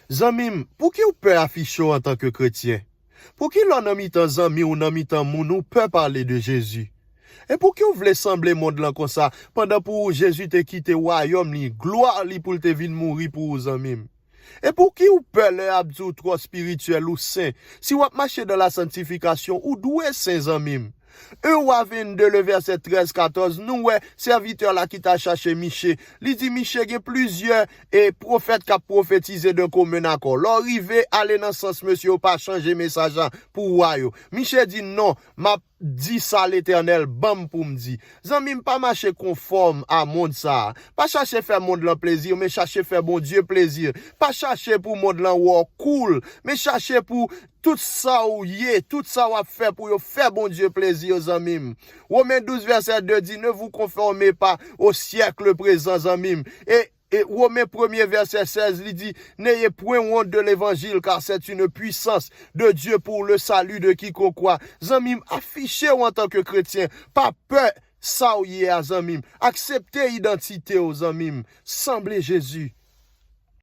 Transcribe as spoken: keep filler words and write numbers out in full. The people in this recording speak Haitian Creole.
Zanmi m, pouki w pè afiche w antanke kretyen? Pouki lè w nan mitan zanmi w, nan mitan moun, ou pè pale de Jezi? E pouki w vle sanble mond lan konsa, pandan pou ou Jezi te kite wayòm li, glwa li pou l te vin mouri pou ou, zanmi m? E pouki w pè lè y ap di w twò espirityèl, ou sen? Si w ap mache dans la sanctification, ou dwe sen, zanmi m. En Wa vennde, le vèsè trèz, katòz, nou wè sèvitè la ki t al chache Miche. Li di Miche gen plizyè e pwofèt k ap pwofetize de komen akò. Lè w rive, ale nan sans mesye yo, pa chanje mesaj la pou wa yo. Miche di non, m ap di sa Letènèl ban m pou m di. Zanmi m, pa mache konfòm a mond sa a. Pa chache fè mond lan plezi, men chache fè Bondye plezi. Pa chache pou mond lan wè w cool, men chache pou tout sa w ye, tout sa w ap fè pou yo fè Bondye plezi, zanmi m. Women douz vèsè de di, ne vous conformez pas au siècle présent, zanmi m. E, e Women premye vèsè sèz, li di, n'ayez point honte de l'évangile, car c'est une puissance de Dieu pour le salut de quiconque croit. Zanmi m, afiche w antanke kretyen. Pa pè sa w ye a, zanmi m. Aksepte idantite w, zanmi m. Sanble Jezi.